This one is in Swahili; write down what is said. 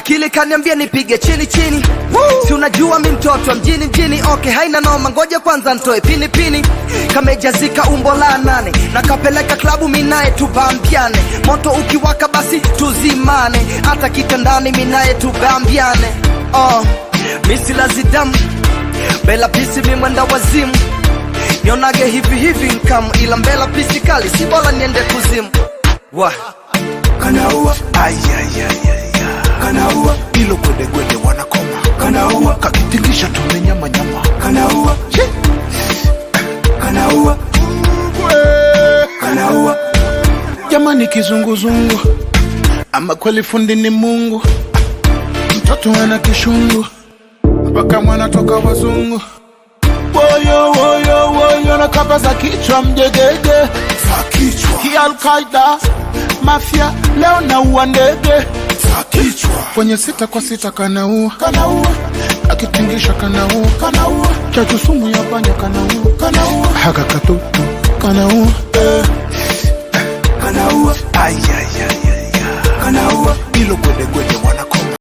Akili kaniambia nipige chini chini, si unajua mi mtoto wa mjini mjini. Okay, haina noma, ngoja kwanza ntoe pini pini. Kamejazika umbo la nane na kapeleka klabu, minaye tubambiane. Moto ukiwaka basi tuzimane, hata kitandani minaye tubambiane. Oh, misilazidamu bela pisi mi mwenda wazimu, nionage hivi hivi nkamu, ila mbela pisi kali, si bora niende kuzimu wa Kanaua. Ayayayaya. Kanaua. Ilo gwedegwede wanakoma. Kanaua. Kakitingisha tumenyamanyama. Kanaua. Kanaua. Kanaua. Jamani, kizunguzungu ama kweli fundi ni Mungu, mtoto ana kishungu mpaka mwana toka wazungu. Woyo woyo woyo na kapa za kichwa mjegege Za kichwa. Ki Al-Qaida mafia leo naua ndege Za kichwa. Kwenye 6 kwa 6 kanaua. Kanaua. Akitingisha kanaua. Kanaua. Chachu sumu ya panya kanaua. Kanaua. Haka katutu kanaua. Kanaua. Ayayayaya.